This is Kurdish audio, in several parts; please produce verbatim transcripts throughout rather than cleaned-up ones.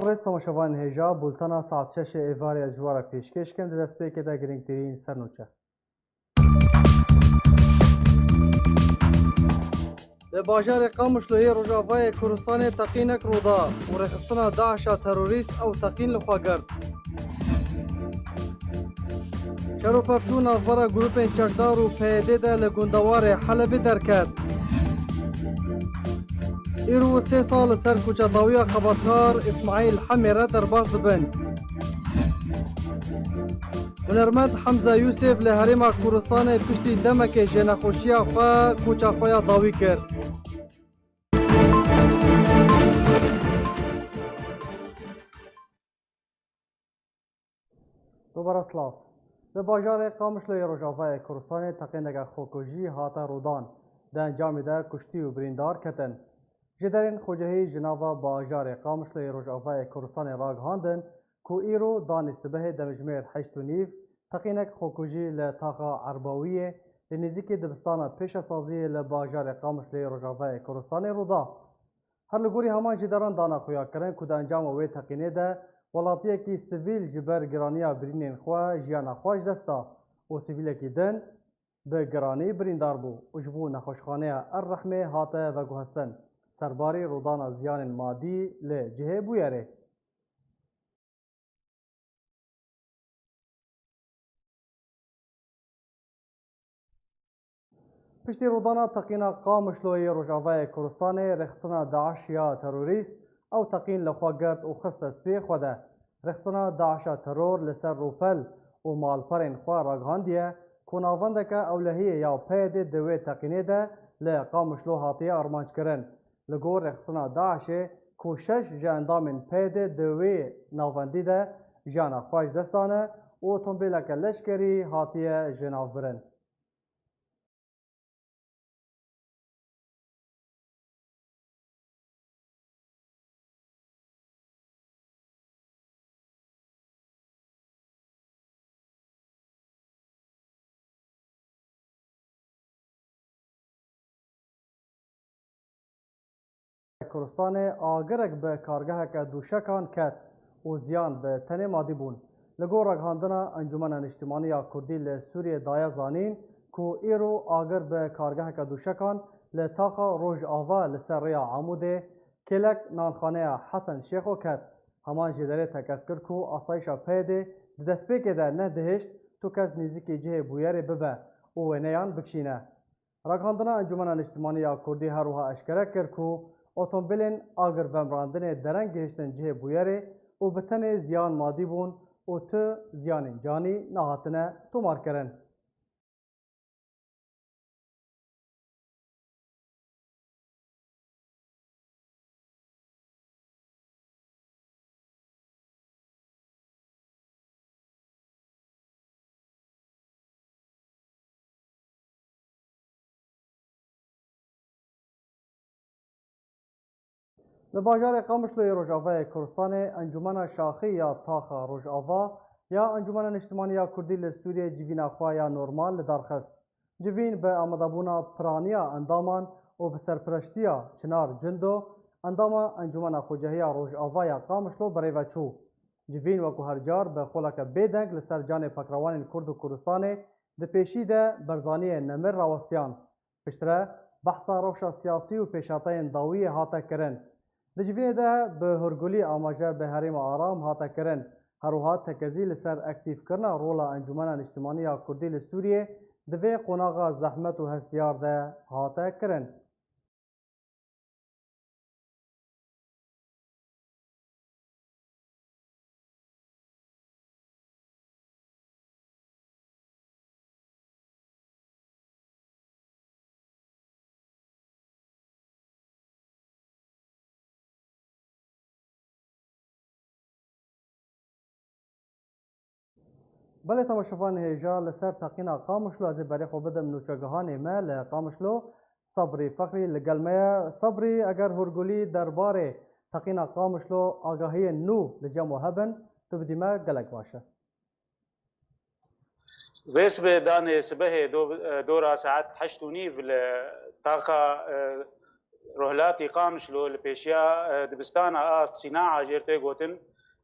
Rêz temaşevanên hêja, bultena saet şeşê êvarê ez ji we re pêşkêş kim, di destpêkê de girîngtirîn sernûçe. Li bajarê Qamişlo yê Rojavayê Kurdistanê teqînek rû da û rêxistina DAIŞ'a terorîst ew teqîn li xwe girt. Şer û pevçûn navbera grûpên çekdar û P Y D de li gundewarê Helebê derket. Îro sê sal li ser kuçedawiya xebatkar Îsmaîl Hemê re derbas dibin. Hunermend Hemze Yûsif li Herêma Kurdistanê piştî demekê ji nexweşiya xwe koça xwe ya dawî kir. Dubare silav. Li bajarê Qamişlo yê Rojavayê Kurdistanê teqîneke xwekujî hate rûdan. Di encamê de kuştî û birîndar ketin. Ji derên xwecihî ji nava bajarê Qamişlo yê Rojavayê Kurdistanê ragihandin ku îro danê sibehê demjimêr heşt û nîv teqînek xwekujî li taxa Erbawiyê li nêzîkî dibistana pêşesaziyê li bajarê Qamişlo yê Rojavayê Kurdistanê rû da. Her li gorî heman jêderan dane xuyakirin ku di encama wê teqînê de welatiyekî sivîl ji ber giraniya birînên xwe jiyana xwe ji dest da û sivîlekî din bi giranî birîndar bû û ji bo nexweşxaneya Er Rehmê hate veguhestin. Serbarî rûdana ziyanên madî li cihê bûyerê. Piştî rûdana teqîna Qamişloyê Rojavayê Kurdistanê, rêxistina DAIŞ ya terorîst ew teqîn li xwe girt û xiste stûyê xwe de. Rêxistina DAIŞ'a teror li ser rûpel û malperên xwe ragihandiye ku navendeke ewlehiyê ya P Y D di wê teqînê de li Qamişlo hatiye armanckirin. Li gor rêxistina DAIŞê ku şeş ji endamên P Y D di wê navendî de jiyana xwe ji dest dane û otomobîleke leşkerî hatiye ji nav birin. Kurdistanê agirek bi kargeheke dûşekan ket û ziyan bi tenê madî bûn. Li gor ragihandina Encûmena Niştimanî ya Kurdî li Sûriyê daye zanîn ku îro agir bi kargeheke dûşekan li taxa Rojava li ser rêya Amûdê, kêlek nanxaneya Hesen Şêxo ket. Heman jêderê tekez kir ku asayîşa P Y D'ê di destpêkê de nedihişt tu kes nêzîkî cihê bûyerê bibe û wêneyan bikişîne. Ragihandina Encûmena Niştimanî ya Kurdî her wiha eşkere kir ku otomobîlên agirvemirandinê dereng gihiştin cihê bûyerê û bi tenê ziyan madî bûn û tu ziyanên canî nehatine tomarkirin. Li bajarê Qamişloyê Rojavayê Kurdistanê Encûmena Şaxî ya Taxa Rojava ya Encûmena Niştimanî ya Kurdî li Sûriyê civîna xwe ya normal li dar xist. Civîn bi amadebûna piraniya endaman û bi serpireştiya Çinar Cindo, endama Encûmena Xwecehiya Rojava ya Qamişlo bi rê ve çû. Civîn wekû her car bi xoleke bêdeng li ser canê pekrewanên Kurd û Kurdistanê di pêşî de berzaniyê nemir rawestiyan. Piştre behsa rewşa siyasî û pêşhateyên dawiyê hate kirin. Di civînê de bi hûrgulî amaje bi herêma Aram hate kirin. Her wiha tekezî li ser aktîfkirina rola Encûmena Niştimanî ya Kurdî li Sûriyê di vê qonaxa zehmet û hestiyar de hate kirin. Belê temaşevanê hêja, li ser teqîna Qamişlo ez ê berê xwe bidim nûçegihanê me li Qamişlo, Sabrî Fexrî li gel me ye. Sabrî, eger hûrgulî derbarê teqîna Qamişlo agahiyên nû li cem we hebin, tu bidî me, gelek baş e. Vê sibê danê sibehê do-, dora saet heşt û nîv li taxa, e, Rohilatî Qamişlo li pêşiya, e, dibistana a Sînaa jêr tê gotin,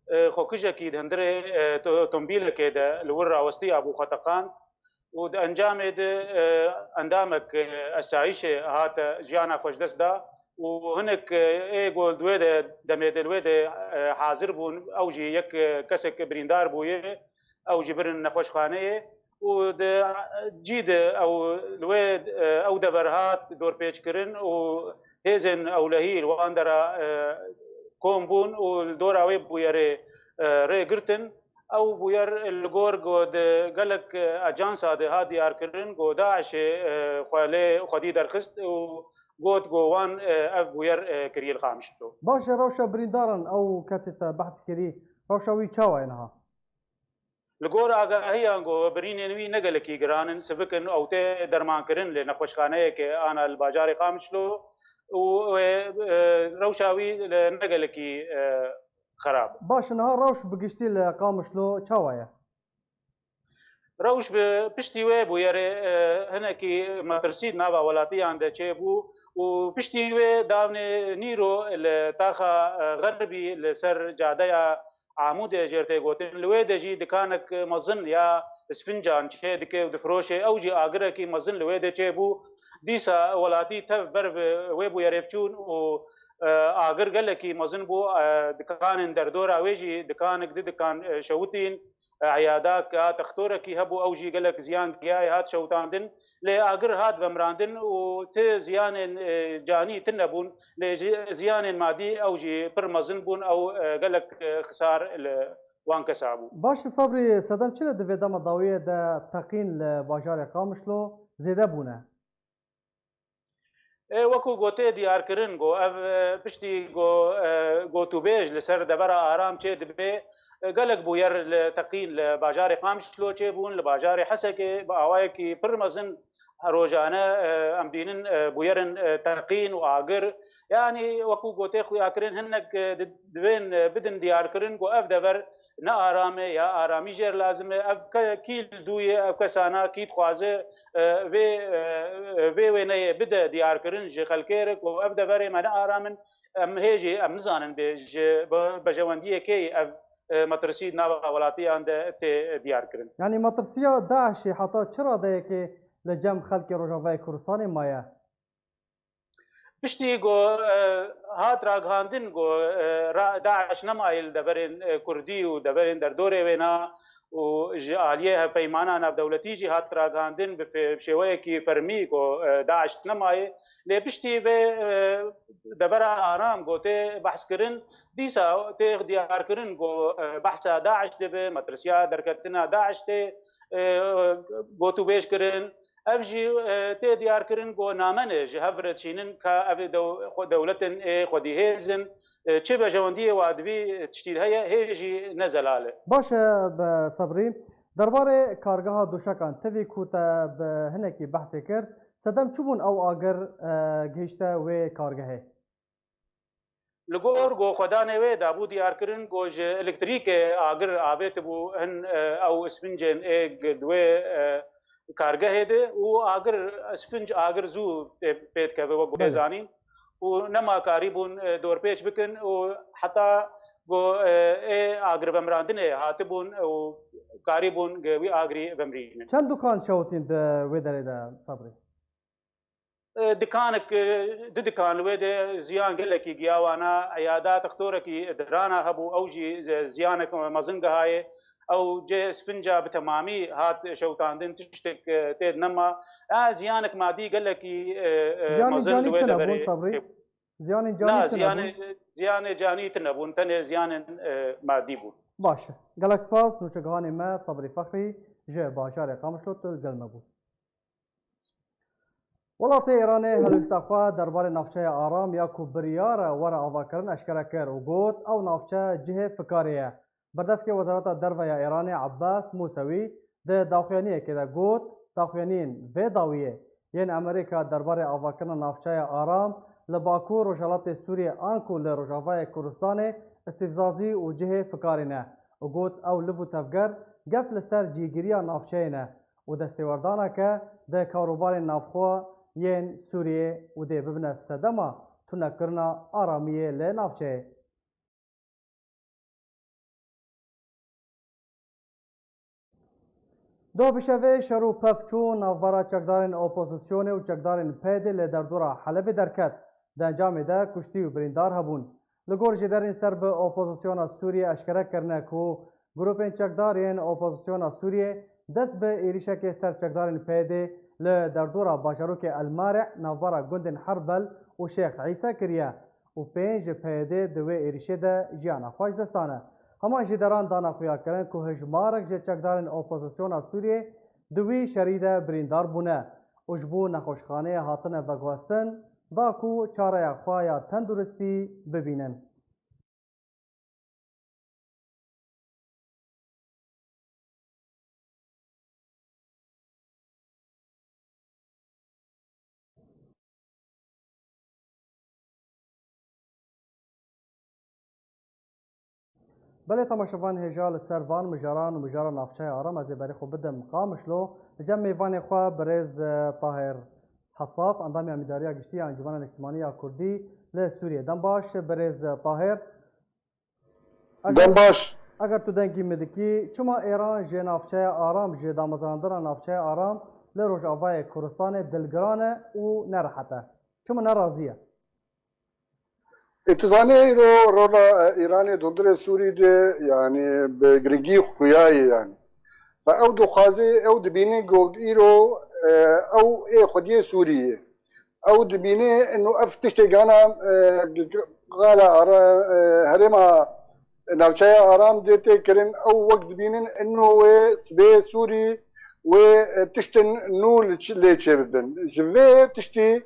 e, xwekijekî di hundirê, e, to-, tombîlekê de li wir rawestî abû xwe teqand û di encamê de, e, endamek, e, esayîşê hate jiyana xwe ji dest da û hinek, e, ê ku li wê de demê de li wê de, e, hazir bûn, ew jî yek, e, kesek birîndar bûye, ew jî birin nexweşxaneyê û di cî de ew li wê, e, ew dever hat dorpêçkirin û hêzên ewlehî li wan dera, e, kom bûn û li dora wê bûyerê, e, rê girtin. Ew bûyer li gor ku di gelek, e, ajansa de hat diyarkirin ku DAIŞê, e, xwe lê xwedî derxist û got ku wan, e, ev bûyer, e, kiriye li Qamişlo. Baş e, rewşa birîndaran ew kesê te behs kirî, rewşa wî çawa ye niha? Li gor agahiyan ku birînên wî ne gelekî giran in, sivik in, ew tê dermankirin li nexweşxaneyeke ana li bajarê Qamişlo û, e, e, rewşa wî li ne gelekî, e, xerab. Baş e, niha rewş bi giştî li Qamişlo çawa ye? Rewş bi piştî wê bûyerê, e, hinekî metirsî di nava welatiyan de çêbû û piştî wê davnê nîro li taxa, e, Xerbî li ser cadeya Amûdê jêr tê gotin. Li wê de jî dikanek mezin ya spincan çê dike û difiroşe. Ew jî agirekî mezin li wê de çêbû. Dîsa welatî tev ber bi wê bûyerê biçûn û, e, agir gelekî mezin bû. E, dikanên derdora wê jî dikanek, di dikan, e, şewitîn. E, eyada ka textorekî hebû, ew jî gelek ziyan gihayê, hat şewitandin. Lê agir hat vemirandin û ti ziyanên, e, canî tune bûn. Lê ji ziyanên madî ew jî pir mezin bûn, ew, e, gelek, e, xisar li wan kesa bû. Baş e Sebrî, sedem çi ne di vê dema dawiyê de teqîn li bajarê Qamişlo zêde bûne? E, wekû gotê diyarkirin ku ev, e, piştî ku, e, gotûbêj li ser devera Aram çê dibe, e, gelek bûyer li teqîn li bajarê Qamişlo çêbûn, li bajarê Hesekê bi awayekî pir mezin rojane, e, em dînin, e, bûyerin, e, teqîn û agir. Yanî wekû gotê xuyakirin hinek, e, di-, divên, e, bidin diyarkirin ku ev dever ne aram e ya aramî jêr lazim e. Ev ke-, kî li dû ye, ev kesana kî dixwaze, e, vê, e, vê wêneyê bide diyarkirin ji xelkê re ku ev deverê me ne aram in. Em hê jî em nizanin bê ji be-, bejewendiyê kê ye ev, e, metirsî di nava welatiyan de tê diyarkirin. Yanî metirsiya DAIŞê heta çi radeyekê li cem xelkê Rojavayê Kurdistanê maye? Piştî ku, e, hat ragihandin ku, e, ra-, DAIŞ nemayê li deverên, e, Kurdî û deverên derdorê wêna û ji aliyê hevpeymana navdewletî jî hat ragihandin bi fe-, bi şêweyekî fermî ku, e, DAIŞ nemayê. Lê piştî vê, e, devera Aram ku tê behskirin, dîsa tê diyarkirin ku, e, behsa DAIŞ dibe, metirsiya derketina DAIŞ tê, e, gotûbêj kirin. Ev jî, e, tê diyarkirin ku name ne ji hev re dişînin ka ev ê dew-, xwe dewletin ê xwedîhêz in. E, çi bejewendiyê wa divî tiştî heye, hê jî ne zelal e. Baş e, bi Sebrî. Derbarê kargeha Duşekan, tevî ku te bi hinekî behsê kir, sedem çi bûn ew agir, e, gihîşte wê kargehê? Li gor ku xwedanê wê dabû diyarkirin ku ji elektrîkê agir avêtibû, hin, e, ew spincên ê gi-, di wê, e, kargehê de û agir, spinc agir zû tê, pê dikeve wek ku tê Belê. zanîn û nema karîbûn, e, dorpêç bikin û heta ku, e, ê agir vemirandinê hatibûn û karîbûn gi-, wî agirî vemirînin. Çend dukan şewitîn di wê derê de, Sebrî? E, dikanek, e, du dikan li wê de ziyan gelekî giya wana. Eyada textorekî dirana hebû, ew jî ze-, ziyanek mezin gihayê. Ew cê spinca bi temamî hat şewitandin, tiştek, e, tê nema. E, ziyanek madî gelekî, e, e, Ziyanê mezin canî li wê tune bûn, deverê Sebrî? tê. Ziyanên Na, canî tune bûn? ziyanê, ziyanê canî tune bûn, tenê ziyanên, e, madî bûn. Baş e. Gelek spas, nûçegihanê me Sebrî Fexrî ji bajarê Qamişlo tu li gel me bû. Welatê Îranê helwesta xwe derbarê navçeya Aram ya ku biryar e were avakirin eşkere kir û got, ew navçe cihê fikarê ye. Berdevkê Wezareta Derve ya Îranê Ebbas Mûsewî di daxuyaniyekê de got, daxuyaniyên vê dawiyê yên Amerîka derbarê avakirina navçeya Aram li Bakur Rojhelatê Sûriyê anku li Rojavayê Kurdistanê îstîfzazî û cihê fikarê ne û got, ew liv û tevger gef li ser cîgiriya navçeyê ne û destêwerdaneke di karûbarên navxwe yên Sûriyê û dê bibine sedema tunekirina aramiyê li navçeyê. Doh bi şevê şer û pev çû navbera çekdarên opozisyonê û çekdarên P Y D'ê li derdora Helebê derket. Di encamê de kuştî û birîndar hebûn. Li gor jêderên ser bi opozisyona Sûriyê eşkere kirine ku grûpên çekdar yên opozisyona Sûriyê dest bi êrîşekê ser çekdarên P Y D'ê li derdora bajarokê El Marê navbera gundên Herbel û Şêx Îsa kiriye û pênc ji P Y D'ê di wê êrîşê de jiyana xwe ji dest dane. Hema jêderan dane xuyakirin ku hejmarek ji çekdarên opozisyona Sûriyê di wî şerî de birîndar bûne û ji bo nexweşxaneyê hatine veguhestin, da ku çareya xwe ya tenduristî bibînin. Belê temaşevan, hêja li ser van mijaran û mijara navçeya Aram ez ê berê xwe bidim Qamişlo. Li cem mêvanê xwe birêz, e, Tahir Hesaf, endamê Amîdariya Giştî ya Encûmena Niştimanî ya Kurdî li Sûriyê. Dem baş, birêz, e, Tahir. Eger, Dem baş. Eger tu dengî min dikî, çima Êran ji navçeya Aram, ji damezrandina navçeya Aram li Rojavayê Kurdistanê dilgiran e û nerehet e? Çima nerazî ye? Ê, tu zanî îro rola, e, Îranê di hundirê Sûrî de, yanî bi giringî xuya ye yanî. Fe ew dixwaze, ew dibîne ku îro, e, ew ê xwediyê Sûrî ye. Ew dibîne ino ev tiştê gana, e, g-, g-, gala ara, e, herêma navçeya Aram dê tê kirin, ew wek dibînin ino wê sibê Sûrî wê, e, tiştin nû li ç-, lê çê bibin. Ji vê tiştî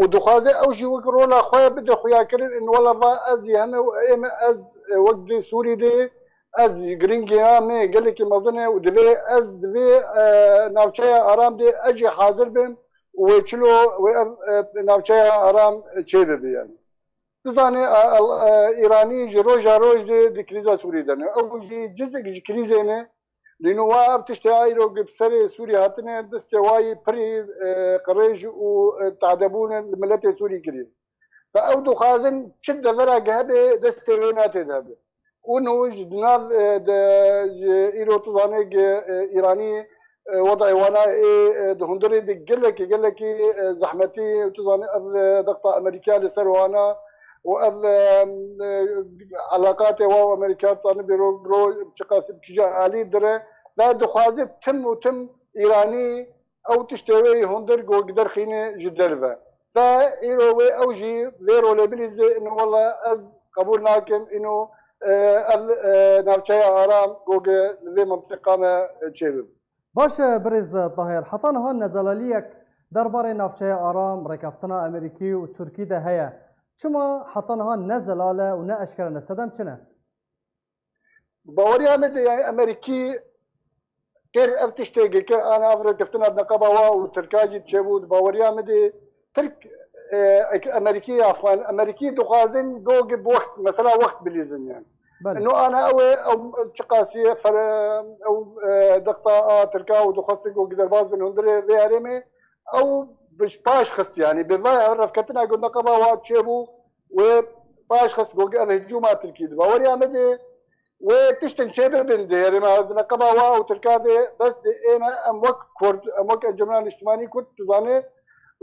û dixwaze ew jî wek rola xwe bide xuyakirin, in wela va ez jî heme ê me ez, e, wek di Sûrî de ez giringîna me gelekî mezin e û divê ez divê, e, navçeya Aram de ez jî hazir bim û wê çilo wê ev, e, navçeya Aram çê bibe yani. Tu zanî, e, e, Îranî ji roja roj de di krîza Sûrî de ne. Ew jî cizek ji krîzê ne. Lê nu wa ev tiştê ayro bi serê Sûrî hatine, destê wayî pirî, e, qirêj û, e, tadebûn li miletê Sûrî kiriye. Fe ew dixwazin çi devera ge hebe destê wê natê de hebe. Û nu ji di nav, e, de, ji îro tu zanê ge, e, Îranî, e, wedayê wana ê, e, di hundirê de gelekî, gelekî, e, zehmetî, tu zanê ev, e, dexta Amerîka li ser wana û ev, e, e, eleqatê wa û Amerîka tu zanê bêro, biro çiqas bi kîja alî dire. Ve dixwaze tim û tim Îranî ew tiştê wê yî hundir ku giderxîne ji derve. Fe îro wê ew jî vê rolê bilîze, ino wela ez qebûl nakim, ino, e, ev, e, navçeya Aram ku gi li vê mintiqa me çêbibe. Baş e, birêz Tahir, heta niha nezelaliyek derbarê navçeya Aram, rêkeftina Amerîkî û Tirkî de heye. Çima heta niha ne zelal e û ne eşkere ne? Sedem çi ne? Baweriya min de, yani Amerîkî kir ev tiştê kir, ana ev rêkeftina di neqeba wa û Tirka jî çêbû. Di baweriya min de Tirk, e, ek-, Amerîkî ya xwe, Amerîkî dixwazin go gi bi wext, mesela wext bilîzin yani. Belê. No ana ew ê, ew çiqasî fer-, ew, e, dexta a Tirka û dixwestin go gi derbas bin hundirê vê herêmê. Ew bi paş xist yani. Bi va revketina go neqeba wa çêbû, wê paş xist go ev hicûma Tirkî di baweriya min de wê tiştin çê bibin di herêma di neqeba wa û Tirka de bes di ême em wek Kurd, em wek Encûmena Niştimanî Kurd dizanê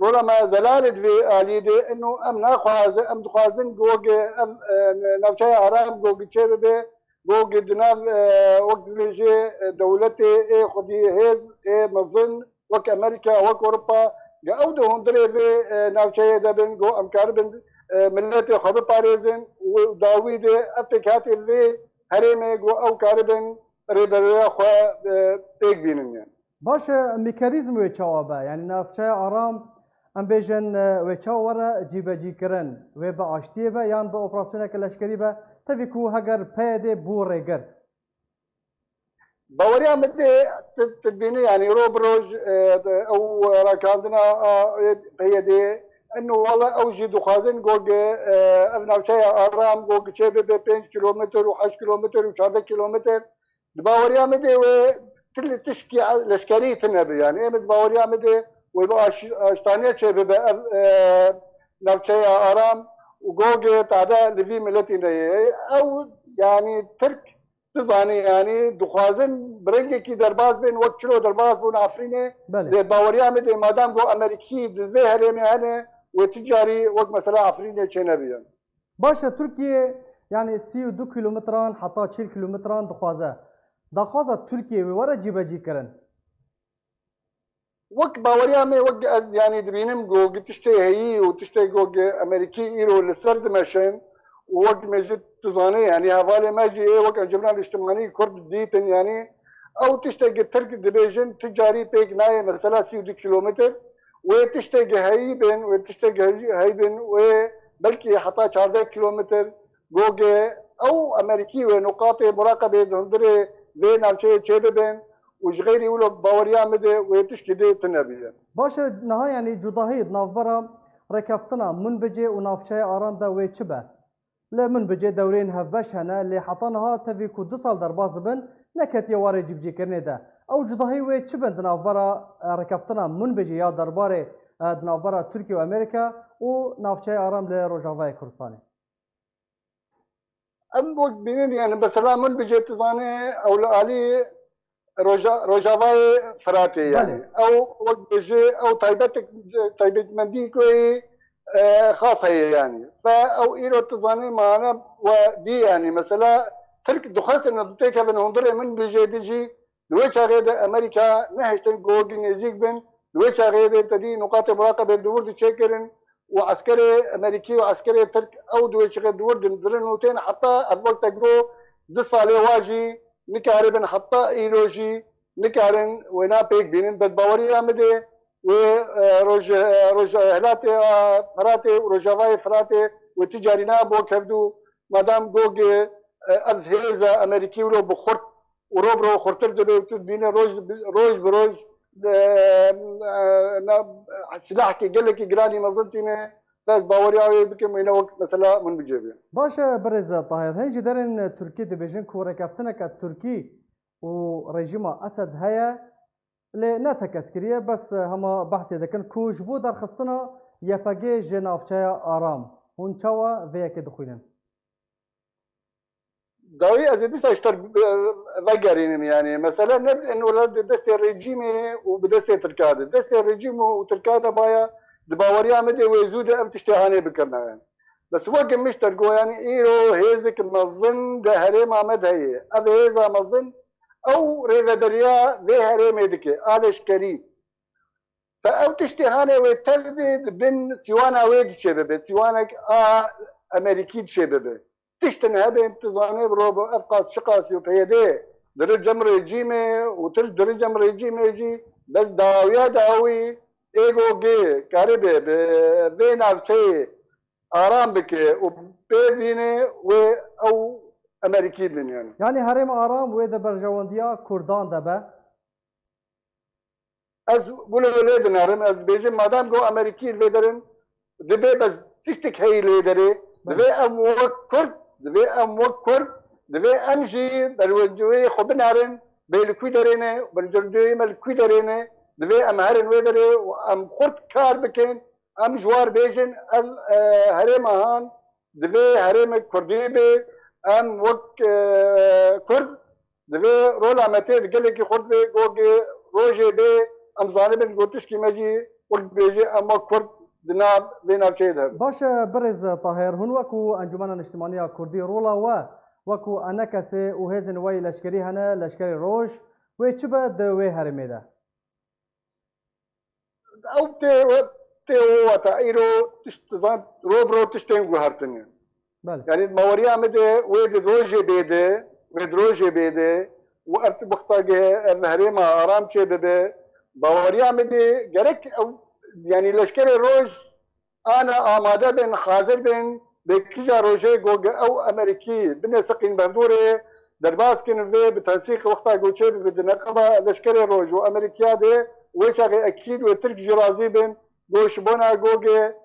rola me zelal e di vê alî de, ino em naxwaze, em dixwazin go ge ev, e, navçeya Aram go ge çê bibe, go ge di nav, e, wek dibêje, e, dewletê ê xwedî hêz ê mezin wek Amerîka, wek Ewropa, ge ew di hundirê vê, e, navçeyê de bin, go em karibin, e, miletê xwe biparêzin û dawî de ev pêkhatê vê herêmê, go ew karibin rêberûya xwe, e, pêk bînin yani. Baş e, mekanîzm wê çawa be? Yani navçeya Aram, em bêjin, e, wê çawa were cîbecîkirin? Wê bi aştiyê be yan bi operasyoneke leşkerî be? Tevî ku heger P Y D bû rêgir. Baweriya min de tu, tu dibînî, yani ro bi roj, e, de, ew rakandina a, e, P Y D, ino wala ew jî dixwazin go ge, e, ev navçeya Aram go ge çê bibe pênc kilometr û heşt kilometr û çardeh kilometr. Di baweriya min de wê til tişkî leşkerî tune be. Yani ê min di baweriya min de wê bi aş-, aştaniye çê bibe ev, e, navçeya Aram. û gogê tade li vî miletî neyê. Ew, yanî Tirk, tu zanî, yanî dixwazin bi rengekî derbas bên, wek çilo derbas bûn Efrînê. Belê. Lê baweriya min dê, madam go Amerîkî di vê herêmê hene, wê ti carî wek mesela Efrînê çênebiye. Baş e, Tirkiye, yanî sî û du kîlometran heta çil kîlometran dixwaze. Daxwaza Tirkiye wê were cîbecî kirin. Wek baweriya me, wek ez, yanî, dibînim ku gi tiştê heyî û tiştê ku gi Amerîkî îro li ser dimeşin û wek me jî tu zanî, yanî, hevalê me jî ê wek Encûmena Niştimanî Kurd dîtin, yanî, ew tiştê gi Tirk dibêjin ti carî pêk nayê, mesela sî û du kîlometr, wê tiştê gi heyî bin, wê tiştê gi heyî bin, wê belkî heta çardeh kîlometr, Gogê ew Amerîkî wê nuqatê muraqebê di hundirê vê navçeyê çêbibin û ji xeyrî wilo baweriya min de wê tişkî dê tune bîye. Baş e, niha, yanî, cudahî di navbera rêkeftina Munbicê û navçeya Aram de wê çi be? Li Munbicê dewrên hevbeş hene, lê heta niha tevî ku du sal derbas dibin, neketiye warê cîbicîkirinê de. Ew cudahî wê çi bin di navbera, e, rêkeftina Munbicê ya derbarê, e, di navbera Tirkiye û Amerîka û navçeya Aram li Rojavayê Kurdistanê? Em wek bînin, yani, mesela Munbicê tu zanî, ew li alî Roja-, Rojavayê Firatê, yani. Belê. Ew wek bêjî, ew taybetek-, taybetmendî ku yê, e, xas heye, yani. Fe ew îro tu zanî mane we dî, yani. Mesela Tirk dixwestin têkevin hundirê Munbicê de jî, Li wê çaxê de Amerîka nehiştin gogî nêzîk bin. Li wê çaxê de tedî nuqatê muraqebê di wir de çêkirin û eskerê Amerîkî û eskerê Tirk ew di wê çaxê di wir de dirin û tên heta ev wexte go du salê wa jî nikaribin, heta îro jî nikarin wêna pêk bînin. Bed baweriya min de wê, e, roj-, e, roj-, e, hilatê, e, Firatê û Rojavayê Firatê wê tu carî nabo kevdû. Madam gogê, e, ev hêza Amerîkî wilo bi xurt û ro bi ro xurtir dibe û tu dibîne roj bi, roj bi roj, e, e, na, silahkê gelekî giranî mezin tîne, ez baweriya wê bikim, wêne wek mesela Munbicê be. Baş e, birêz Tahir, hin ji derên Tirkî dibêjin ku rêkeftineke Tirkî û rejîma Esed heye, lê ne tekez kiriye, bes hema behsê dikin ku ji bo derxistina Y P G ji navçeya Aram. Hûn çawa vê yekê dixwînin? Dawî ez ê dîsa ji te, e, vegerînim, yanî. Mesele ne bi, wele di destê rejîmê û bi destê Tirka de. Destê rejîm û, û Tirka de baya, di baweriya min de wê zû de ev tiştê hanê bikirine. Bes weke min ji te go, yanî, îro hêzek mezin di herêma me de heye. Ev hêza mezin ew rêveberiya vê herêmê dike, a leşkerî. Fe ew tiştê hanê wê tev de di bin sîwana wê diçe bibe. Sîwanek a Amerîkî diçe bibe. Tiştin hebên, tu zanê bi ro bi ev qas çi qasî û P Y D di ri cem rejîmê û tu di ri cem rejîmê jî bes dawiya dawî ê gogê karibe bi vê navçeyê aram bike û pê bîne wê ew Amerîkî bin, yani. Yanî herêma Aram wê di berjewendiya Kurdan de be? Ez wilo lê dinerim, ez dibêjim, madem go Amerîkî li vê derin, divê bes tiştek heyî lê derê, divê em wek Kurd, divê em wek Kurd, divê em jî berwendiyê xwe binerin, bê li kû derê ne, berwendiyê me li kû derê ne, divê em herin wê derê û em xurt kar bikin, em ji war bêjin, ev, e, herêma han, divê herêmek Kurdî be, em wek, e, Kurd, divê rola me tê di gelekî xurt be, gogê rojê be, em zanibin ku tişkî me jî wek dibêje, em wek Kurd di nav vê navçeyê de hebin. Baş e, birêz Tahir, hûn wekû Encûmena Niştimanî ya Kurdî rola we, wekû ENKSê û hêzên we yê leşkerî hene, leşkerê roj, wê çi be di wê herêmê de? Ew tê, tê wata îro tişt, zan, ro bi ro tiştên guhertine. Belê. Yani maweriya me de wê di rojê bê de, wê di rojê bê de û ev wexta ge ev herêma aram çê bibe. Baweriya me de gerek ew, yani leşkerê roj ana amade bin, hazir bin, bê kîja rojê go ge ew Amerîkî binê siqîn berdorê, derbas kin vê bi tensîq wexta go çê bibe di neqeba leşkerê roj û Amerîkiya de, wê çaxê ekîd wê Tirk jî razî bin, go ji bona go ge,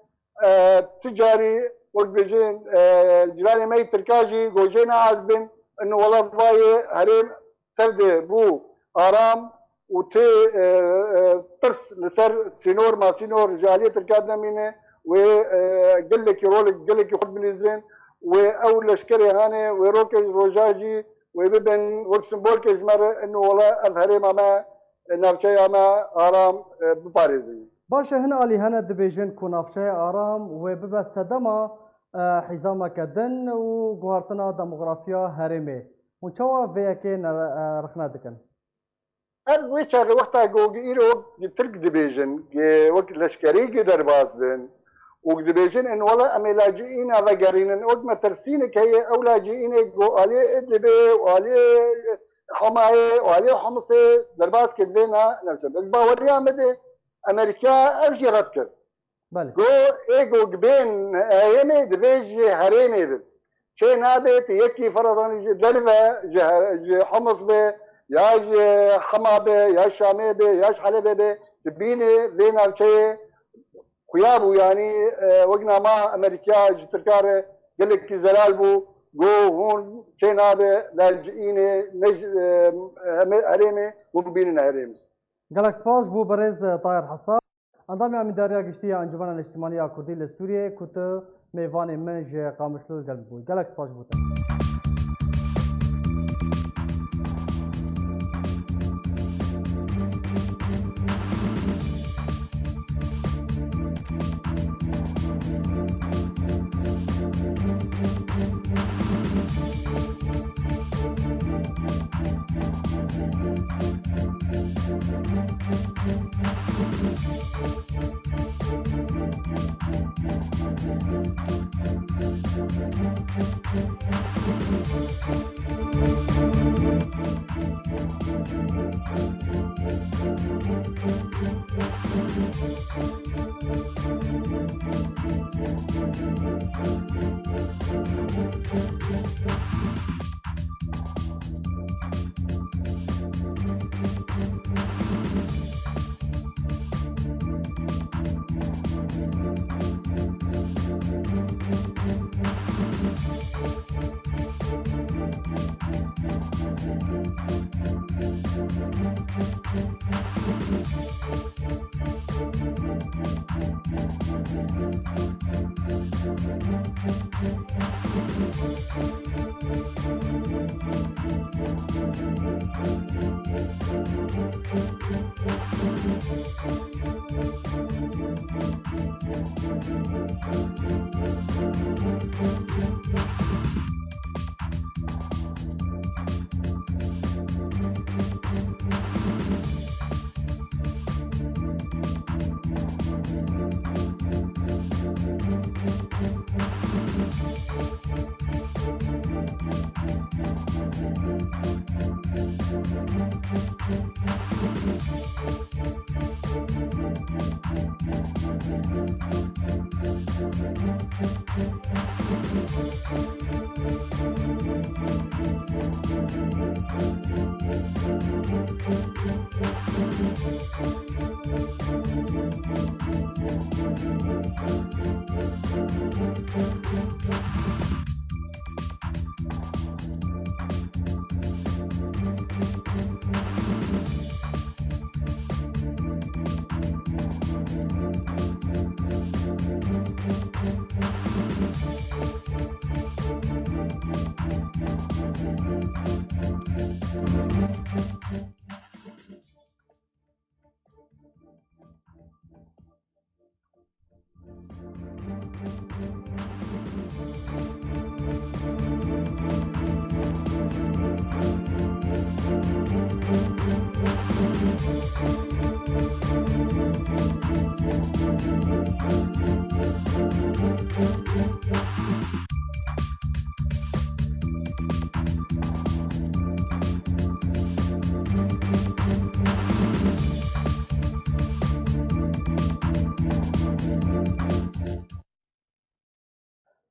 e, ti carî wek bêjin, e, cîranê me yê Tirka jî go jê neaz bin, in wela vayê herêm tev de bû aram û tê, e, e, tirs li ser sînor masînor ji aliyê Tirkan nemîne wê, e, gelekî rolek, gelekî xwe bilîzin, wê ew leşkerê hene, wê rokê ji roja jî wê bibin wek simbolkê ji me re, ino wele ev herêma me, e, navçeya me aram, e, biparêzin. Baş e, hin alî hene dibêjin ku navçeya aram wê bibe sedema, e, hîzameke din û guhartina demografiya herêmê. Hûn çawa vê yekê ne-, e, rexne dikin? Ev wê çaxê wexta ku îro Tirk dibêjin, wek leşkerî derbas bin û dibêjin, in wele em ê lacîîna vegerînin. Wek metirsînek heye, ew lacîînê ku aliyê Idlibê û aliyê Hemayê û aliyê Homisê derbas kir, vê ne nefşe. Ez baweriya me de Amerîka ev jî red kir. Belê. Go ê go gibên herêmê divê ji herêmê bin. Çê nabe tu yekî feradanî ji derve, ji her-, ji Homs be, ya ji Hema be, ya Şamê be, ya ji Helebê be, tu bînê vê navçeyê xuya bû, yanî, e, wek nama Amerîka ji Tirka re gelekî zelal bû. Go hûn çê nabe, lecîînê, ne ji, e, heme-, herêmê, hûn bînin herêmê. Gelek spas ji bo birêz Tahir Hesan. Endamê Amîndariya Giştî ya Encûmena Niştimanî ya Kurdî li Sûriyeyê ku tu mêvanê min ji Qamişlo li gel bûyî. Gelek spas ji bo te.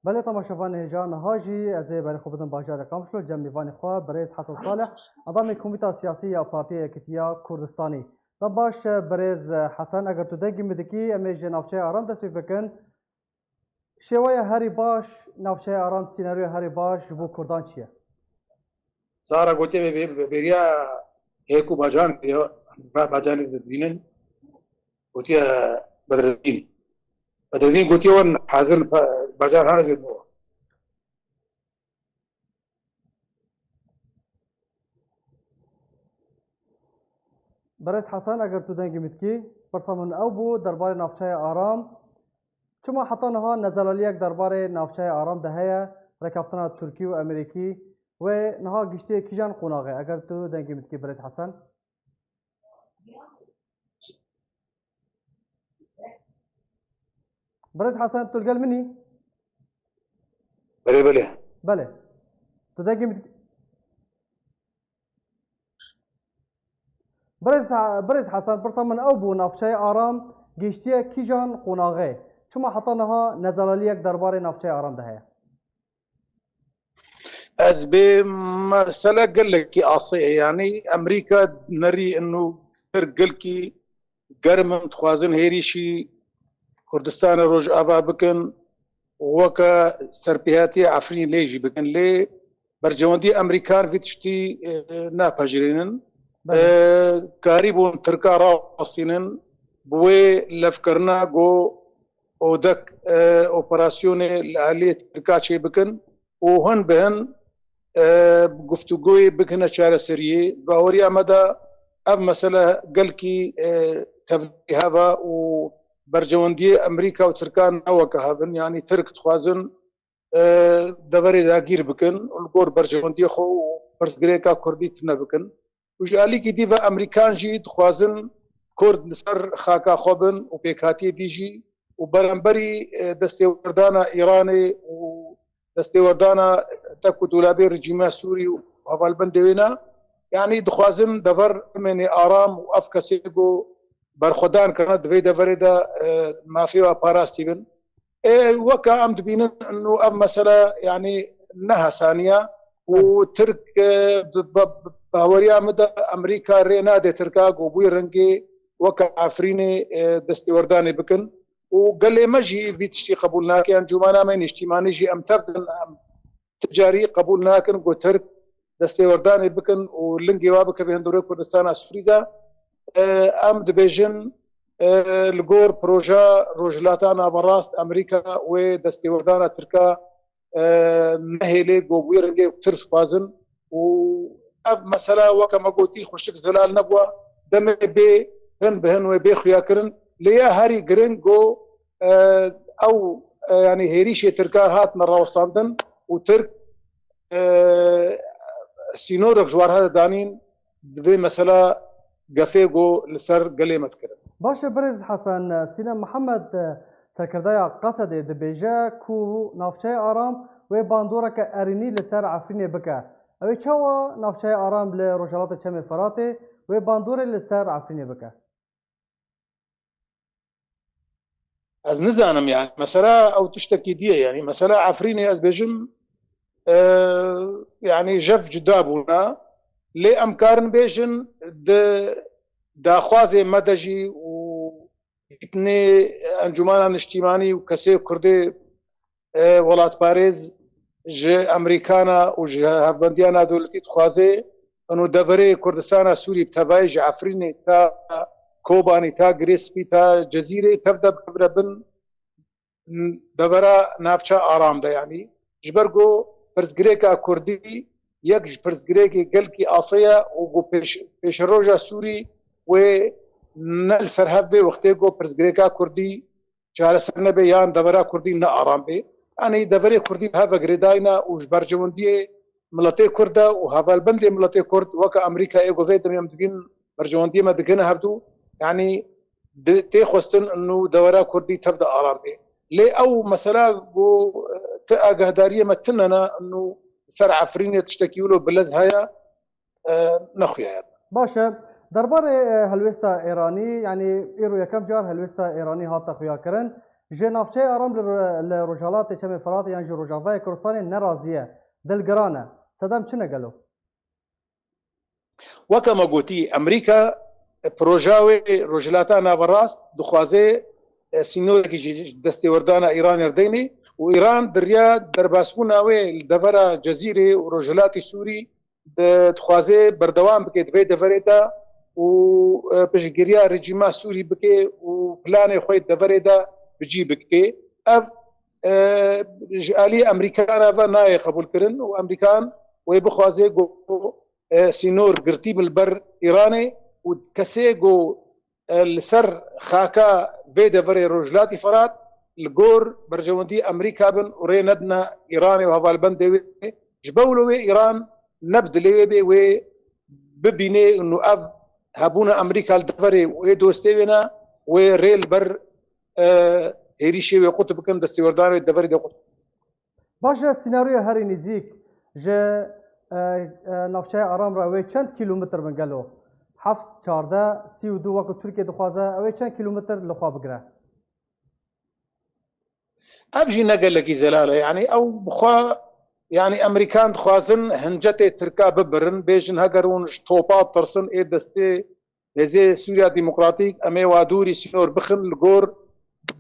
Belê, temaşevanê hêja, niha jî ez ê berê xwe bidim bajarê Qamişlo, cem mêvanê xwe birêz Hesen Salih, endamê Komîta Siyasî ya Partiya Yekîtiya Kurdistanî. Da baş, birêz Hesen, eger tu dengê min dikî, em ê ji navçeya Aram dest pê bikin. Şêweya herî baş, navçeya Aram, sînaryoya herî baş ji bo Kurdan çi ye? Zara gotiye, bê-, bê-, bêriya hêk û bacan, ya, va bacanê dibînin, gotiye Bedreddîn. Rêdîn gotiye wan hazir bajar hane zêde. Berêz Hesen, eger tu dengê min dikî, pirsa min ew bû derbarê navçeyê Aram. Çima heta niha nezelaliyek derbarê navçeyê Aram de heye, rêkeftina Tirkî û Amerîkî wê niha giştiye kîjan qonaxê, eger tu dengê min dikî, Berêz Hesen? Berêz Hesen, tu li gel min î? Belê, belê. Belê. Tu dengê min dikî? Birêz, Birêz Hesen, pirsa min ew bû, navçeyê Aram gihiştiye kîjan qonaxê? Çima heta niha nezelaliyek derbarê navçeyê Aram de heye? Ez bê mesele gelekî asê ye. Yanî Amerîka nerî inu tir gelkî germ in, dixwazin hêrîşî Kurdistana Rojava bikin, weke serpêhatiyê Efrînê lê jî bikin. Lê bercewendiyê Amerîkan vî tiştî, e, napejirînin. E, karîbûn Tirka rawestînin, bi wê levkirina ku ODEK, e, operasyonê li aliyê Tirka çê bikin û hin bi hin, e, guftûgoyê bikine çareseriyê. Baweriya me de ev mesele gelkî, e, tevlî heva û bercewendiyê Amerîka û Tirkan ne weke hev in. Yanî Tirk dixwazin, e, deverê dagîr bikin û li gor bercewendiyê xwe û pirsgirêka Kurdî tune bikin. Û ji alîkî dî ve Amerîkan jî dixwazin Kurd li ser xaka xwe bin û pêkhatiyê dî jî û beramberî, e, destêwerdana Îranê û destêwerdana tek û dolabê rejîma Sûrî û hevalbendê wê ne, yanî dixwazin dever bimênê aram û ev kesê ku berxwedan kirine di vê deverê de, e, mafê wê parastî bin. Ê, weke em dibînin û ev mesele, yanî, ne hesaniye û Tirk, e, bi, bi, bi baweriya min de Amerîka rê nade Tirka ku bûyî rengê weke Efrînê, e, destêwerdanê bikin û gelê me jî vî tiştî qebûl nake. Encûmena me Nîştîmanî jî em tev din, em ti carî qebûl nakin ku Tirk destêwerdanê bikin û lingê wa bikeve hundirê Kurdistana Sûrî de. E, em dibêjin, e, li gor proja Rojhilata Naverast Amerîka wê destêwerdana Tirka, e, nehêlê ku wî rengê Tirk dixwazin û ev mesela weke me gotî xweşik zelal nebûwa. Demê bê hin bi hin wê bê xuya kirin. Lê ya herî giring ku, e, ew, e, yanî hêrîşê Tirka hatine rawestandin û Tirk, e, sînorek ji war hede danîn, divê mesela gefê ku li ser gelê me dikirin. Baş e, Birêz Hesen, Sînem Mihemed, serkirdaya Qesedê dibêje ku navçeyê Aram wê bandoreke erênî li ser Efrînê bike. Ew ê çawa navçeyê Aram li rojhilatê Çemê Feratê wê bandorê li ser Efrînê bike? Ez nizanim, yani. Mesela ew tiştekî diye, yani. Mesela Efrînê ez bêjim, e, yani jev cuda bûna. Lê em karin bêjin di daxwazê me de jî û dîtinê Encûmena Niştîmanî û kesê Kurdê, e, welatparêz ji Amerîkana û ji hevbendiya navdewletî dixwaze û deverê Kurdistana Sûrî bi tevayî ji Efrînê ta Kobanî, ta Girê Spî, ta Cezîrê tev de bikevre bin devera navça aram de, yanî ji ber ku pirsgirêka Kurdî yek ji pirsgirêkê gelkî asê ye û ku pêş-, pêşeroja Sûrî wê ne li ser hev bê wextê ku pirsgirêka Kurdî çareser nebe yan devera Kurdî ne aram bê. Yanî deverê Kurdî bi hev ve girêdayî ne û ji bercewendiyê miletê Kurd de û hevalbendê miletê Kurd weke Amerîka ê ku vê demê em dibînin bercewendiyê me digihine hevdû, yanî di-, tê xwestin û dewera Kurdî tev de aram bê. Lê ew mesela ku, e, ti agahdariyê me tune ne û ser Efrînê tiştekî wilo bilez heye, e, nexuyaye. Baş e. Derbarê, e, helwêsta Êranî, yanî îro yekem car helwêsta Êranî hate xuyakirin. Ji navçeyê Aram li ro-, li Rojhilatê Çemê Feratê yan jî Rojavayê Kurdistanê nerazî ye. Dilgiran e. Sedem çi ne gelo? Weke me gotî, Amerîka, e, proja wê Rojhilata Naverast dixwaze, e, sînorekî ji destêwerdana Îranê re deynê û Îran bi riya derbasbûna wê li devera Cezîrê û Rojhilatê Sûrî di-, dixwaze berdewam bike di vê deverê de û, e, piştgiriya rejîma Sûrî bike û planê xwe yê deverê de cî bike. Ev, e, ji alî Amerîkana ve nayê qebûlkirin û Amerîkan wê bixwaze ku, e, sînor girtî bin li ber Îranê û kesê ku, e, li ser xaka vê deverê Rojhilatî Firat li gor berjewendî Amerîka bin û rê nedine Îranê û hevalbendê wê. Ji ber wilo wê Îran ne bi dilê wê bê wê bibîne û ev hebûna Amerîka li deverê wê dostê wê ne, wê rê li ber, e, hêrîşê wê qut bikin, destêwerdanê wê deverê de qut. Baş e, sînaryoya herî nêzîk ji, e, e, navçeya Aram re wê çend kîlometr bin gelo? Heft, çardeh, sî û du wekî Tirkiye dixwaze, ew ê çend kîlometr li xwe bigire? Ev jî ne gelekî zelal e. Yanî ew bi xwe, yanî Amerîkan dixwazin hincetê Tirka bibirin, bêjin heger hûn ji topa tirsin ê destê hêzê Sûriya Demokratîk, em ê wa dûrî sînor bixin li gor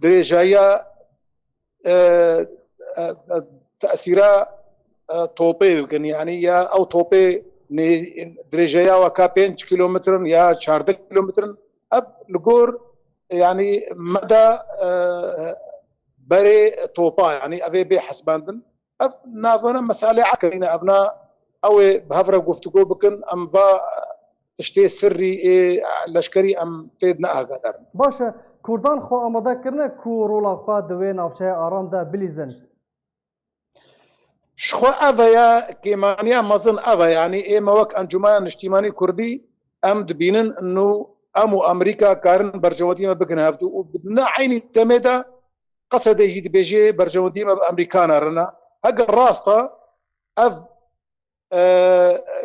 dirêjayiya, e, e, e, tesîra, e, topê bikin. Yanî ya ew topê nê-, dirêjeya weka pênc kîlometr in ya çardeh kîlometr in. Ev li gor, yanî meda, e, berê topa, yanî ev ê bê hesibandin. Ev navana meselê eskerî ne, ev na ew ê bi hev re guftûgo bikin, em va tiştê sirrî ê leşkerî em pê ne agahdar in. Baş e, Kurdan xwe amade kirine ku rola xwe di wê navçeya Aram de bilîzin? Ji xwe ev e ya kêmaniya mezin ev e, yanî ême wek Encûmena Niştîmanî Kurdî em dibînin nû em û Amerîka karin berjewendî me bigine hevdû û di ne eynî demê de Qesedê jî dibêje berjewendî me bi Amerîkana re ne. Heger rast e, ev, e,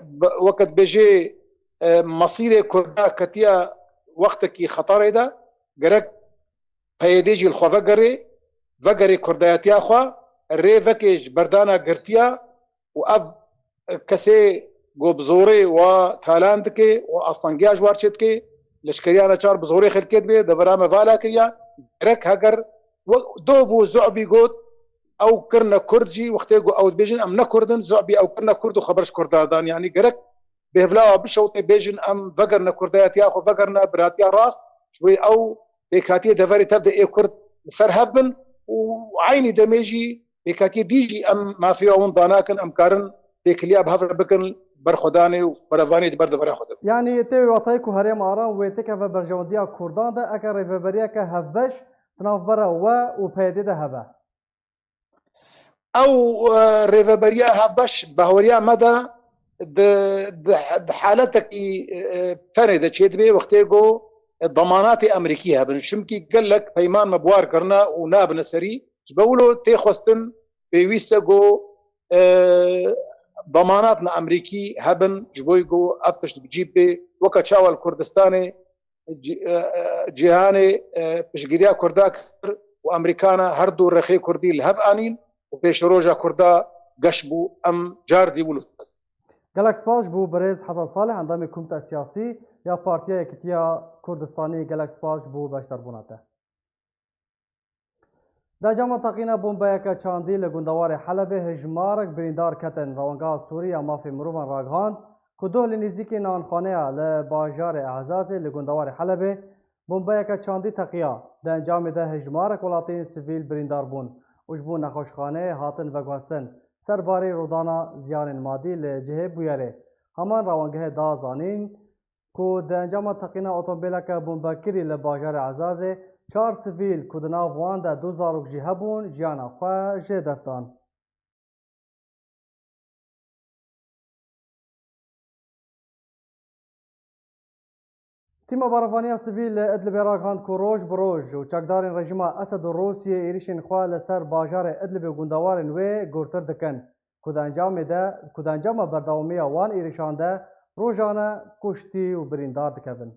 bi-, weke dibêje, e, mesîrê Kurda ketiya wextekî xeterê de, gerek P Y D jî li xwe vegerê, vegerê kurdayetiya xwe, rê veke ji berdana girtiya û ev kesê ku bi zorê wa talan dike û astengiya ji war çêdike, leşkeriya neçar bi zorê xelkê dibe, devera me vala kiriya, gerek heger wek dov û zu'bî got, ew kirine kurd jî, wextê ku ew dibêjin em ne kurd in, zu'bî ew kirine kurd û xeber ji kurdan dan. Yanî gerek bêhvila wa bişewtê, bêjin em vegerine kurdayetiya xwe, vegerine biratiya rast, ji bo ew pêkhatiyê deverê tev de ê kurd li ser hev bin û eynî demê jî pêkhatiyê dî jî em mafê wan danakin, em karin têkiliya bi hev re bikin, berxwedanê û berevanê di ber devera xwe de. Yanî tê wê watayê ku Herêma Aram wê têkeve berjewendiya Kurdan de, eke rêveberiyeke hevbeş di navbera we û P Y D de hebe? Ew, e, rêveberiya hevbeş, bahweriya me de di, di, di haletekî, e, tenê de çêdibe, wextê ku, e, demanatê Amerîkî hebin. Çimkî gelek peyman me bi war kirine û nabine serî. Ji ber wilo tê xwestin pêwîst e ku, e, demanatna Amerîkî hebin, ji bo ku ev tişt bi cî bê, weke çawa li Kurdistanê ci-, e, e, cîhanê, e, piştgiriya Kurda kir û Amerîkana her du rexê Kurdî li hev anîn û pêşeroja Kurda geş bû. Em car dî wilo dixwazin. Gelek spas ji bo birêz Hezan Salih, endamê Komîteya Siyasî ya Partiya Yekîtiya Kurdistanê. Gelek spas ji bo beşdarbûna te. Di encama teqîna bombeyeke çandî li gundewarê Helebê hejmarek birîndar ketin. Rewengeha Sûrî ya Mafê Mirovan ragihand ku doh li nêzîkî nanxwaneya li bajarê Ehzazê li gundewarê Helebê bombeyeke çandî teqiya. Di encamê de hejmarek welatiyên sivîl birîndar bûn û ji bo nexweşxaneyê hatin veguhestin. Serbarî rûdana ziyanên madî li cihê bûyerê. Heman rewengehê da zanîn, ku di encama teqîna otomobîleke bombekirî li bajarê Ezazê çar sivîl ku di nav wan de du zarok jî hebûn, jiyana xwe ji dest dan. Tîma berevaniya sivîl li Idlibê ragihand ku roj bi roj û çekdarên rejîma Esed û Rûsiyê êrişên xwe li ser bajarê Idlibê û gundewarên wê gurtir dikin. ku di encamê de, ku di encama berdewamiya wan êrişan de rojane kuştî û birîndar dikevin.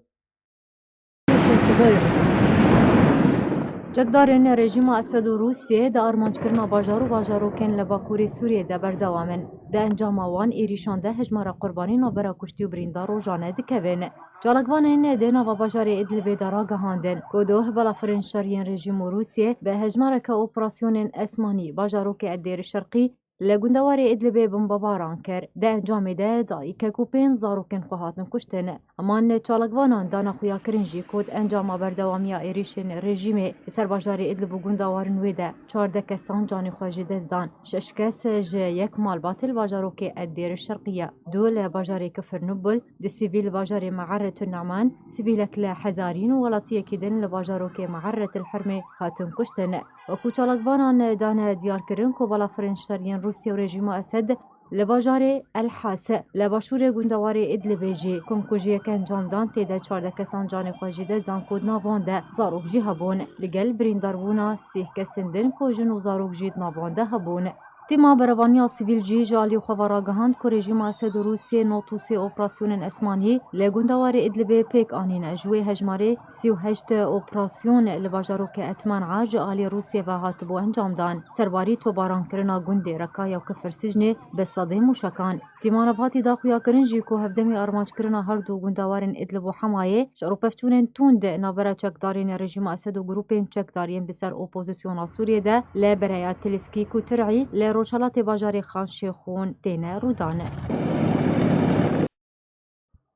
Çekdarên rejîma Esed û Rûsiyê di armanckirina bajar û bajarokên li bakurê Sûriyê de berdewam in. Di encama wan êrişan de hejmara qurbanî navbera kuştî û birîndar rojane dikevin. Çalakvanên di nava bajarê Idlibê de ragihandin ku doh balafirên şerî yên rejîm û Rûsiyê bi hejmareke operasyonên esmanî bajarokê Edêr Şerqî Li gundewarê Idlibê bombebaran kir. Di encamê de dayikek û pênc zarokên xwe hatin kuştin. Heman çalakvanan dane xuyakirin jî ku di encama berdewamiya êrîşên rejîmê li ser bajarê Idlib û gundewarên wê de çardeh kesan canê xwe ji dest dan. Şeş kes ji yek malbatê li bajarokê Edêr Şerqiye, du li bajarê Kifir Nubul, du sivîl li bajarê Me'erret Ne'man, sivîlek li Hezarîn û welatiyekî din li bajarokê Me'erret el Hermê hatin kuştin. Wekî çalakvanan dane diyarkirin ku balafirên şer yên Rûsya û rejîma Esed li bajarê El Has, li başûrê gundewarê Idlibê jî komkujiyek encam dan, tê de çardeh kesan canê xwe ji dest dan ku di nav wan de zarok jî hebûn. Li gel birîndarbûna sih kesên din ku jin û zarok jî di nav wan de hebûn. Tîma berevaniya sivîl jî ji alî xwe ve ragihand ku rejîma Esed û Rûsiyê nod û sê operasyonên esmanî li gundewarê Idlibê pêk anîne. Ji wê hejmarê sî û heşt operasyon li bajarokê Etmen'a ji alî Rûsiyê ve hatibû encam dan. Serbarî topbarankirina gundê Rekaya û Kifir Sicnê bi sedê mûşekan. Tîmana Fatî da xuyakirin jî ku hevdemî armanckirina her du gundewarên Idlib û Hemayê şer û pevçûnên tund navbera çekdarên rejîma Esed û grûpên çekdar yên bi ser opozisyona Sûriyê de li bereya Tilskîk û Tir'î li rojhelatê bajarê Xan Şêxûn têne rûdan.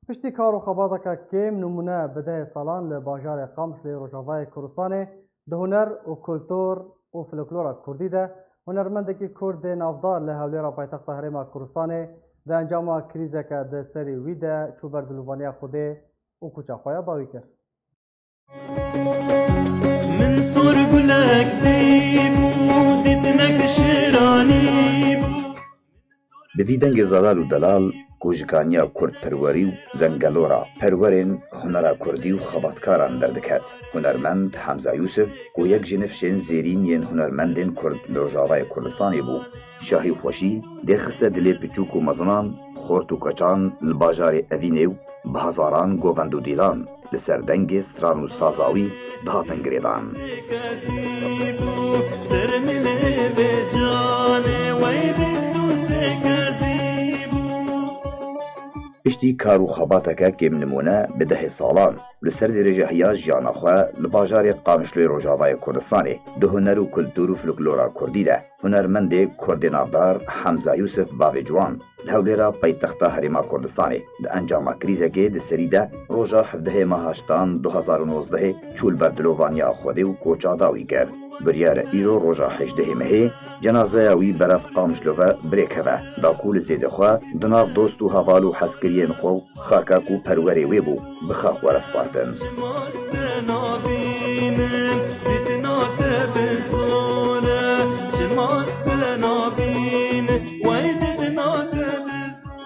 Piştî kar û xebateke kêm nimûne bi dehê salan li bajarê Qamişloyê Rojavayê Kurdistanê di huner û kultur û folklora kurdî de hunermendekî kurd ê navdar li Hewlêra paytexta Herêma Kurdistanê di encama krîzeke di serî wî de çû ber dilovaniya Xwedê û koça xwe ya dawî kir. Min sor gulek dîbû, dîtinek şêranî bû. Bi vî dengê zelal û delal ku ji kaniya kurdperwerî û zengelora perwerên hunera kurdî û xebatkaran derdiket, hunermend Hemza Yûsif, ku yek ji nifşên zêrîn yên hunermendên kurd li Rojavayê Kurdistanê bû, şahî û xweşî dê xiste dilê piçûk û mezinan, xort û keçan li bajarê Evînê û bi hezaran govend û dîlan li ser dengê stran û saza wî dihatin girêdan. Piştî kar û xebateke kêmnimûne bi dehê salan li ser dirêjehiya jiyana xwe li bajarê Qamişloyê Rojavayê Kurdistanê di huner û kultur û folklora kurdî de hunermendê kurdê navdar Hemza Yûsif Bavê Ciwan li Hewlêra paytexta Herêma Kurdistanê di encama krîzekê di serî de roja hevdehê meha heştan du hezar û nozdehê çû li ber dilovaniya Xwedê û koça dawî kir. Biryar e îro roja hejdehê mehê cenazeya wî berev Qamişlo ve birêkeve, da ku li zêdê xwe di nav dost û heval û hezkiriyên xwe û xaka ku perwerê wê bû, bi xak were spartin. Çima ez te nabînim, dîtina te bi zor e. Çima ez te nabînim, wey dîtina te bi zor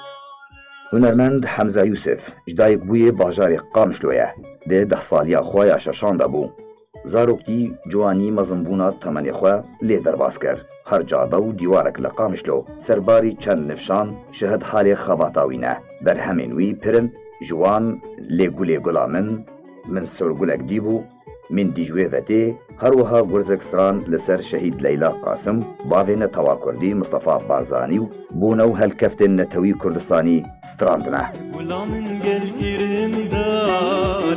e. Hunermend Hemza Yûsif ji dayikbûyê bajarê Qamişlo ye. Di deh saliya xwe ya şeşan de bû. Zaroktî, ciwanî, mezinbûna temenê xwe lê derbas kir. Her cade û dîwarek li Qamişlo serbarî çend nifşan şihid halê xebata wî ne. Berhemên wî pir in, ji wan Lê gulê gula min, Min sor gulek dîbû, Min dî ji wê ve tê, her wiha gurzek stran li ser şehîd Leyla Qasim, bavê netewa kurdî Mistefa Barzanî û bûne û helkeftên netewî Kurdistanî strandine. Gula min gel kirin da,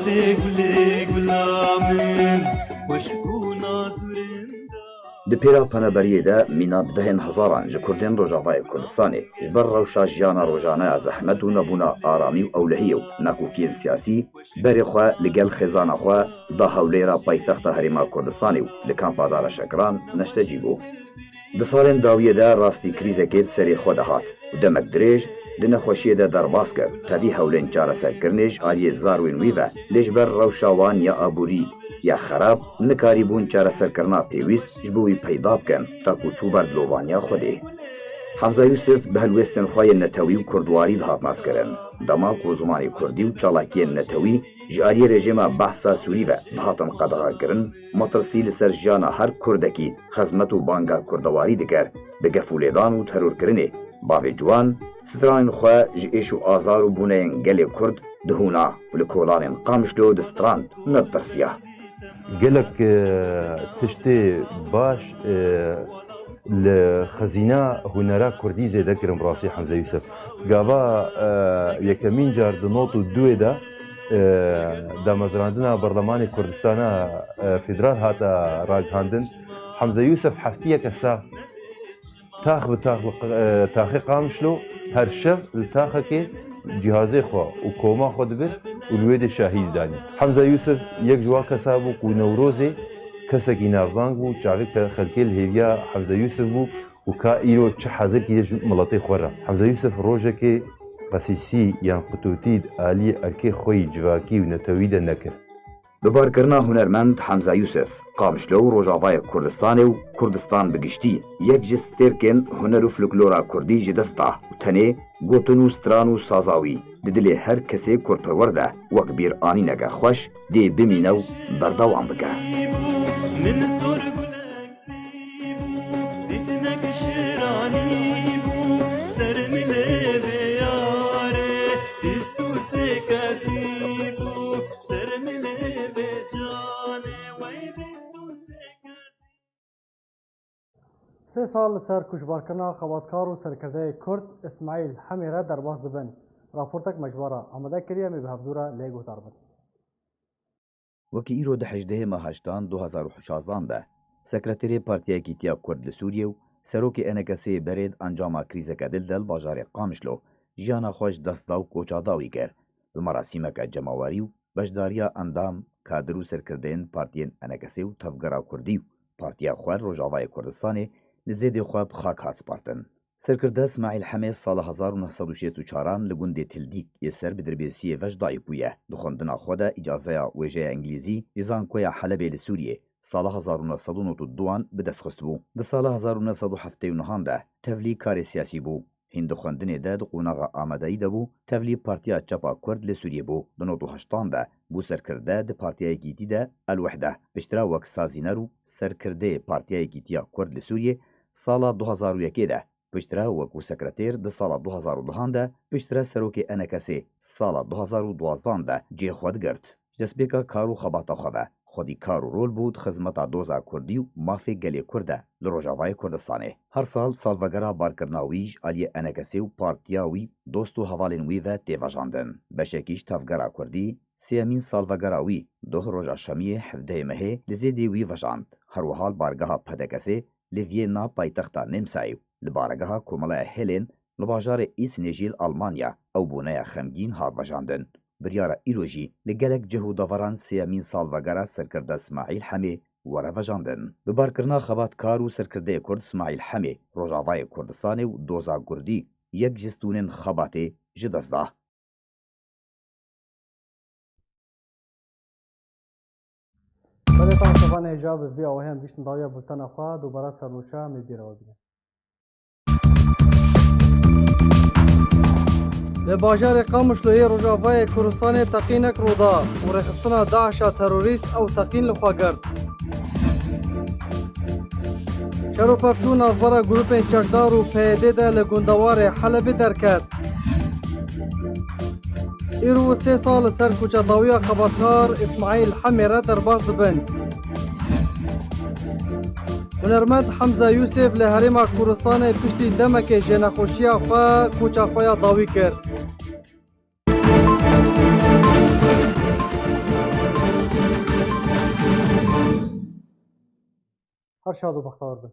lê gulê gula min, xweşik û nazûrin da. Di pêra penaberiyê de mîna bi dehên hezaran ji kurdên Rojavayê Kurdistanê ji ber rewşa jiyana rojane ya zehmet û nebûna aramî û ewlehiyê û nakokiyên siyasî berê xwe li gel xêzana xwe da Hewlêra paytexta Herêma Kurdistanê û li kampa daraşekiran neştecî bû. Di salên dawiyê de rastî krîzekê di serê xwe de hat û demek dirêj di nexweşiyê de derbas kir. Tevî hewlên çareserkirinê ji aliyê zarwên wî ve, lê ji ber rewşa wan ya aborî ya xerab nikarîbûn çareserkirina pêwîst ji bo wî peyda bikin, ta ku çû ber dilovaniya Xwedê. Hemza Yûsif bi helwêstên xwe yên netewî û kurdwarî dihat naskirin. Dema ku zimanê kurdî û çalakiyên netewî ji aliyê rejîma Behsa Sûrî ve dihatin qedexekirin, metirsî li ser jiyana her kurdekî xizmet û banga kurdewarî dikir, bi gef û lêdan û terorkirinê. Bavê Ciwan stranên xwe ji êş û azar û bûneyên gelê kurd dihûna û li kolanên Qamişlo distrand, nedirsiya. Gelek, e, tiştê baş, e, li xezîna hunera kurdî zêde kirin bi rastî Hemze Yûsif. Gava, e, yekemîn car di nod û duê de, e, damezrandina Berlemanê Kurdistana, e, Federal hate ragihandin. Hemze Yûsif heftiyeke sax Tax bi tax bi, e, taxê Qamişlo her şev li taxekê cihazê xwe û koma xwe dibir û li wê de şahî didanî. Hemza Yûsif yek ji wan kesa bû ku Newrozê kesekî navbang bû, çaxê ke xelkê li hêviya Hemza Yûsif bû û ka îro çi hezekî ye ji miletê xwe re. Hemza Yûsif rojekê qesîsî yan qutûtî di aliyê erkê xwe yî civakî û netewî de nekir. Bi barkirina hunermend Hemza Yûsif, Qamişlo û Rojavayê Kurdistanê û Kurdistan bi giştî, yek ji stêrkên huner û folklora kurdî ji dest da û tenê gotin û stran û saza wî di dilê her kesê kurdperwer de wek bîranîneke xweş dê bimîne û berdewam bike. Min sor gulek dîbû, dîtinek şiranî bû, ser milê bê yarê, bîst û sê kesî bû, ser milê bê canê, wey bîst û sê kesî. Sê sal li ser koçberkirina xebatkar û serkirdeyê Kurd Îsmaîl Hemê re derbas dibin. Raportek me ji we re amade kiriye, em ê bi hevdû re lê guhdar bin. Wekî îro di hejdehê meha heştan du hazar û şazdan de Sekreterê Partiya Yekîtiya Kurd li Sûriyê û Serokê ENKSê berê di encama krîzeke dil de li bajarê Qamişlo jiyana xwe ji dest da û koça dawî kir. Bi merasîmeke cemawerî û beşdariya endam, kadir û serkirdeyên partiyên ENKSê û Tevgera Kurdî û partiya xwe li Rojavayê Kurdistanê li zêdê xwe bi xak hat spartin. Serkirde Îsmaîl Hemê sala hezar û neh sed û şêst û çaran li gundê Tildîk yê ser bi Dirbêsiyê ve ji dayik bûye. Di xwendina xwe de îcazeya wêjeya îngilîzî ji Zankoya Helebê li Sûriyê sala hezar û neh sed û nod û duan bi dest xistibû. Di sala hezar û neh sed û heftê û nehan de tevlî karê siyasî bû. Hîn di xwendinê de di qonaxa amadeyî de bû, tevlî Partiya Çapa Kurd li Sûriyê bû. Di nod û heştan de bû serkirde di Partiya Yekîtî de El Wehde, piştre wek sazîner û serkirdeyê Partiya Yekîtiya Kurd li Sûriyê sala du hazar û yekê de, piştre wekû sekreter di sala du hazar û dehan de, piştre serokê ENKSê sala du hazar û duazdan de cihê xwe digirt. Ji destpêka kar û xebata xwe ve, xwedî kar û rol bû di xizmeta doza kurdî û mafê gelê kurd de li Rojavayê Kurdistanê. Her sal salvegera barkirina wî ji aliyê ENKSê û partiya wî, dost û hevalên wî ve tê vejandin. Beşekî ji tevgera kurdî, sêyemîn salvegera wî, doh roja şemiyê hevdehê mehê li zêdê wî vejand. Her wiha li bargeha PDKSê li Viyêna paytexta Nemsayê û li baregeha Komeleya Hêlên li bajarê Îsnê jî li Almanya ew boneya xemgîn hat vejandin. Biryara îro jî li gelek cih û deveran sêyemîn salvegera serkirde Îsmaîl Hemê were vejandin. Bi barkirina xebatkar û serkirdeyê Kurd Îsmaîl Hemê Rojavayê Kurdistanê û doza kurdî yek ji stûnên xebatê ji dest da. Belê, tamam, şevanê hêja bi vî awayê em gihîştin dawiya bultena xwe, dubare sernûşa me bîra we bîne. Li bajarê Qamişloyê Rojavayê Kurdistanê teqînek rû da û rêxistina DAIŞa terorîst ew teqîn li xwe girt. Şer û pevçûn navbera grûpên çekdar û P Y D de li gundewarê Helebê derket. Îro sê sal li ser koça dawiya xebatkar Îsmaîl Hemê re derbas dibin. Hunermend Hemza Yûsif li Herêma Kurdistanê piştî demekê ji nexweşiya xwe koça xwe ya dawî kir. Her şad û bextewar bin.